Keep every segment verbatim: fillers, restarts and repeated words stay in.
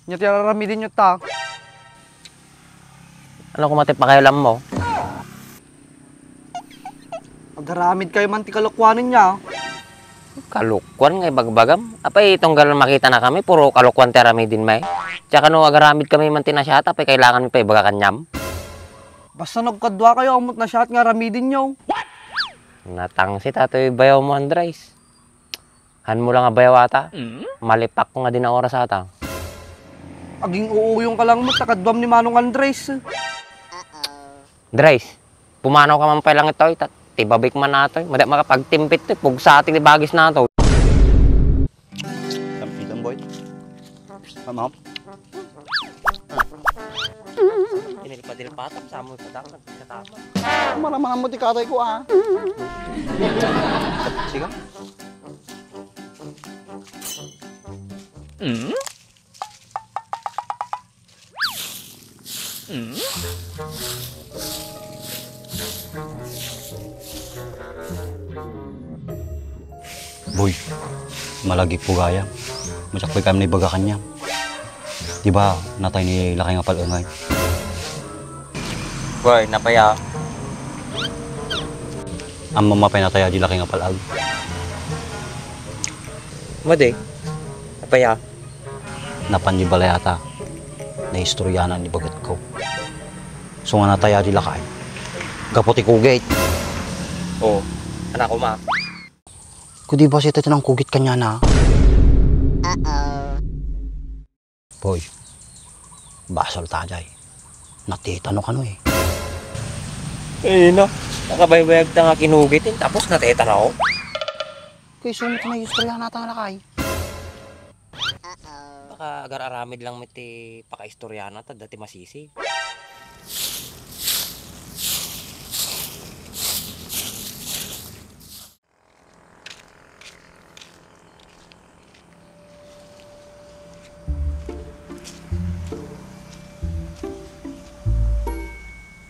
Nya ti araramidenyo ta? Ano koma ti pakialammo? Agaramidkayo man ti kalokuanen nya. Kalokuan nga ibagbagam? Apay, tunggal makitanakami, puro kalokuan ti aramidenmi. Tsaka no agaramidkami man ti nasyaat, apay, kailanganmi pa ibaga kaniam? Basta no agkaduakayo, ammok nasyaat nga aramidenyo. Natangsit atoy bayawmo, Andres. Hanmo la nga bayaw ata. Mm? Malipakko nga di na oras ata. Aging-uuyongka lang met ta kaduam ni Manong Andres. Andres, pumanawka man pay lang itoy, ta ti babik man atoy. Madi makapagtimpit toy, pugsatik ti bagis natoy. Sampitan, boy. Mama. Inilpadilpatam, samoy padakag, katama. Maramanan mo ti katay ko, ah. Siga. Mm? Mm? Boy, malagipko gayam. Masakbay kami ni baga kaniam. Di ba, natay ni lakay nga pal-engay? Boy, napaya. Ammom apay natay a di lakay nga pal-ag? Madi, napaya. Napan di balay ata. Naistoryanan ni bagetko. So nga natay a di lakay. Gapu ti kugit. Oh, anak ko ma. Kudi ba siya tayo ng kugit kanya na? Uh-oh. Boy, basol ta jay. Natitano kano eh. Eh, na. Nakabaybayag ta nga kinugit, eh, tapos natitano. Kay sumit na istorya na tang lakay. Baka agar-aramid lang met ti pakaistorya na, ta dati masisi.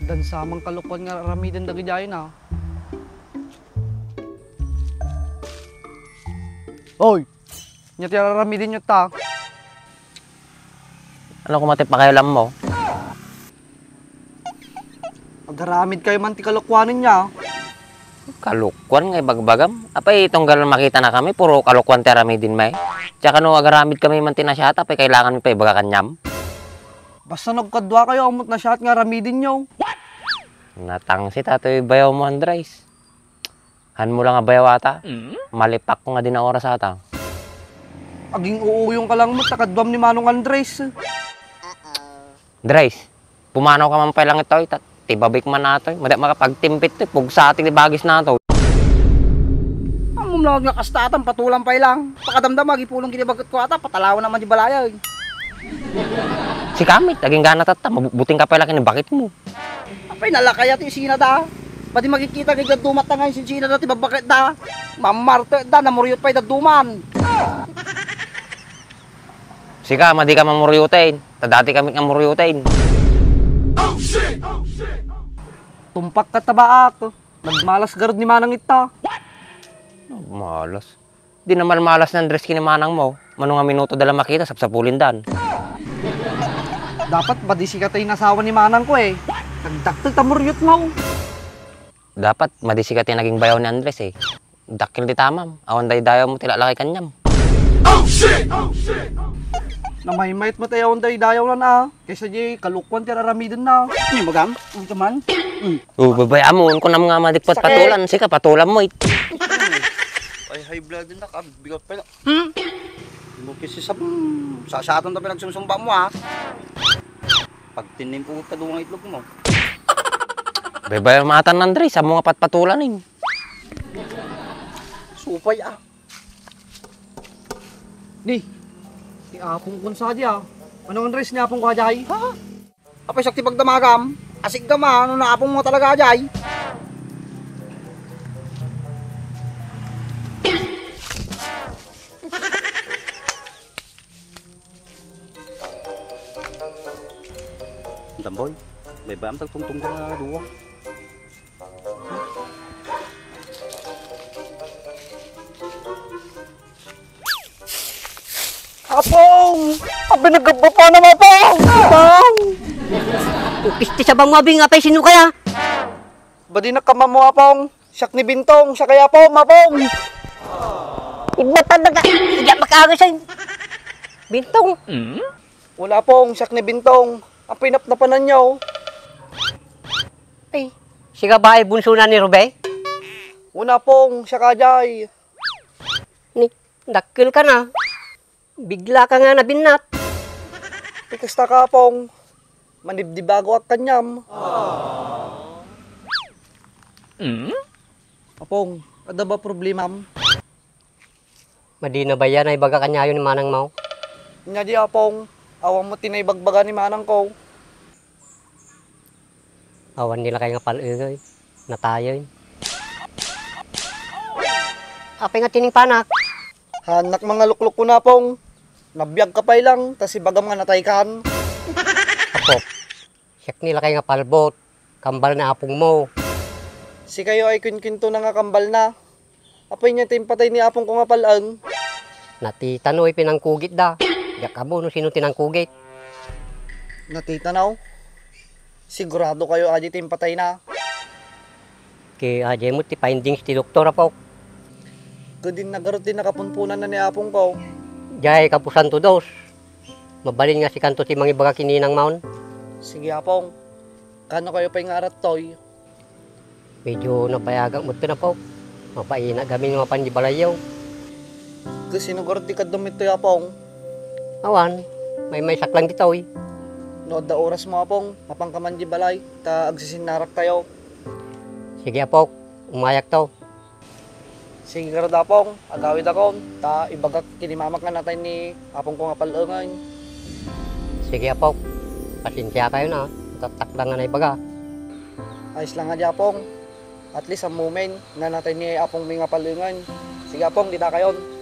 Dansa man kalokuan nga aramiden dagidiay na. Oy! Nya ti araramidenyo ta? Ano koma ti pakialammo? Agaramidkayo man ti kalokuanen nya. Kalokuan nga ibagbagam? Apay, tunggal makitanakami, puro kalokuan ti aramidenmi. Tsaka no agaramidkami man ti nasyaat, apay, kailanganmi pa ibaga kaniam? Basta no agkaduakayo, ammok nasyaat nga aramidenyo. Natangsit atoy bayawmo, Andres. Hanmo la nga bayaw ata. Mm? Malipakko nga di na oras ata. Aging-uuyongka lang met ta kaduam ni Manong Andres. Andres, pumanawka man pay lang itoy, ta ti babik man atoy. Madi makapagtimpit toy, pugsatik ti bagis natoy. Ammom la nga kasta, patulam pay lang. Pakadamdama, agipulong ket ni bagetko ata, patalawan man di balay. Sika met, agingga tatta, mabuting ka pay lang ken ni baketmo. Apay, nalakay ti isina da. Madi makikita nga dadduma ta nga insinsinada ti babbaketda. Mammartekda, namuriot pay dadduman. Sika, madi ka mamuriuten. Ta dati kami nga muriuten. Tumpak ka tabaak. Nagmalas garud ni Manang ita. Nagmalas? Di na malmalas ni Andres ken ni manangmo. Mano nga minuto da la makita, sapsapulindan. Dapat madi sika tay inasawa ni manangko eh. Nagdakkel ta muriotmo. Dapat madi sika tay naging bayaw ni Andres eh. Dakkel ti tamam. Awan daydayawmo ti laklakay kaniam. Namaymayat mo tay awan daydayawnan a. Kaysa di kalokuan ti araramidenna. Ni magam, ito man. Mm. O, babayaan mo, kunam nga madi patpatulan, sika, patulanmo, it. Ay, high blood na, kabigat pa na. Hmm? Mo kasi sa, hmm, sa, sa aton tabi nagsumsumba mo, ha? Pagtinim po ka duwang itlog mo. Babayaan mo atan, Andres, sa mga patpatulan, eh. Supay, ah. Ni, ti apong kun sadi, ah. Ano, Andres, ni apong ko, ajay? Ha? Apay, sak ti pagdamagam. Asigam, ah, ano na apong mo talaga, ajay? Damboy, may bayam tagtungtong ka na duwa. Apong! Abi, nagabba pa naman, Apong! Apong! Pisti sa bang mo, abi, nga pa'y sino kaya? Badi na kamamo, Apong. Siak ni Bintong, siak kaya, Apong, Apong! Ibatan na ka! Iya makaangas ay! Bintong! Wala, Apong, siak ni Bintong. Ang pinapnapanan niya, oh. Ay, siga ba ay bunso na ni Rube? Wala, Apong, siak kayay. Ni, dakkel ka na. Bigla ka nga nabinnat. Ti kasta ka, Apong. Manibdibago ak kaniam. Apong, adda ba problemam? Madi na ba yan ay baga kaniayo ni manang mo? Nya di, Apong. Awan mo ti naibagbaga ni manang ko. Awan nila kay nga pal-engay. Natayen. Apay nga tiningpanak? Hanak mangaluklok ko na, Apong. Nabiag ka pay lang, ta sibagam nga natay kan. Apok, siak ni lakay nga palbot, kambal na apong mo. Sikayo ay kunkento na nga kambal na. Apay niya ti impatay ni apong ko nga pal-eng? Natitano ay pinangkugit da. Diak amo no sino tinangkugit. Natitanaw? Sigurado kayo adi ti impatay na? Ki, ah, jay mo ti findings ti doktor, Apok. Kadin nagarot ti nakapunpunan na ni apong ko. Jay, kapusan to dos. Mabalin nga sikanto ti mangibaga ken ninang maon. Sige, Apong. Kano kayo pay nga arattoy? Medyo nabayagak met ken, Apok. Mapaina gamin mapan di balayyo. Kasino garot ti kaddum itoy, Apong? Awan, maymaysak lang ditoy. No adda oras mo, Apong, mapanka man di balay, ta agsisinnarak tayo. Sige, Apok, umayak to. Sige, garud, Apong, agawid akon, ta ibagak ken ni mamak nga natay ni apong ko nga pal-engen. Sige, Apok, pasensia kayo na, tatakda nga naibaga. Ayos lang nga di, Apong. At least, ammomin nga natay ni apong mi nga pal-engen. Sige, Apong, dita kayon.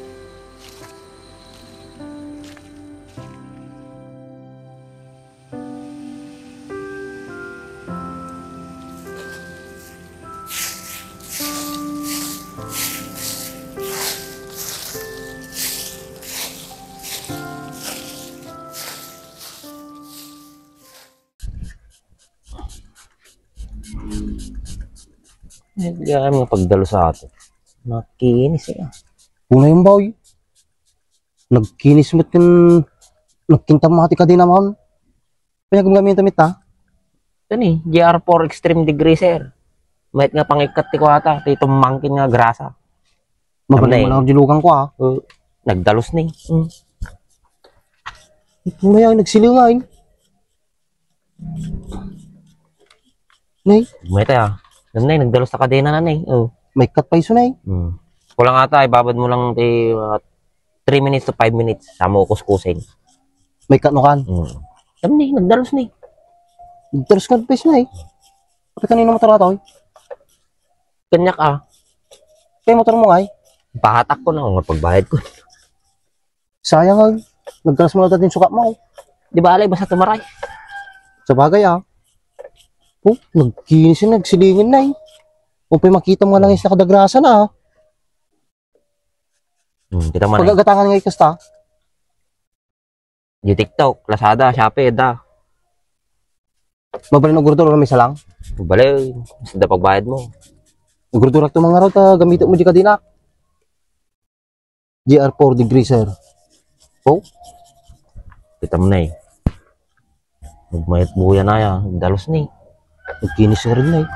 Ay, kaya nga pagdalo sa atin. Makinis eh. Una yung boy. Nagkinis met ken nagkinta mo ti kadena, ma'am. Pinagamgamit ta, ha? Kani, G R four Extreme Degreaser. Mayat nga pangikkat ti kuwata, ti tumangkin nga grasa. Mabalin mo lang ang dilugan ko, ha? Uh, nagdalus ni. Mm. Ito na yan, nagsilingan. Nay? Mayat, ah. Nay, nagdalus ta kadena na, nay. Oh. May cut pa iso, nay. Hmm. Kulang ata, ibabad mo lang ti, uh, three minutes to five minutes. Sa mo kuskusin. May cut no kan? Hmm. Tam ni, nagdalus ni. Nagdalus ka pa iso, nay. Pati kanino motor ato, eh? Kanyak, ah. Kaya motor mo, ay? Pahatak ko na, nga pagbayad ko. Sayang, ah. Nagkalas mo na din sukat mo. Di ba, alay, basta tumaray. Sa bagay, ah. Oh, nagkinis na, nagsilingan na, eh. Kung pa'y makita mo nga lang is nakadagrasa na, ah. Hmm, kita mo na. Pag-agatangan nga ikasta. Di TikTok, Lazada, Shopee, da. Mabalin og order, may salang? Bale, basta da pagbayad mo. Order to mga raw, ta gamitin mo di kadena. G R four Degreaser. Oh? Kita mo na eh. Nagmayat buya na ya, nagdalus ni. Nagkinis ka rin na eh.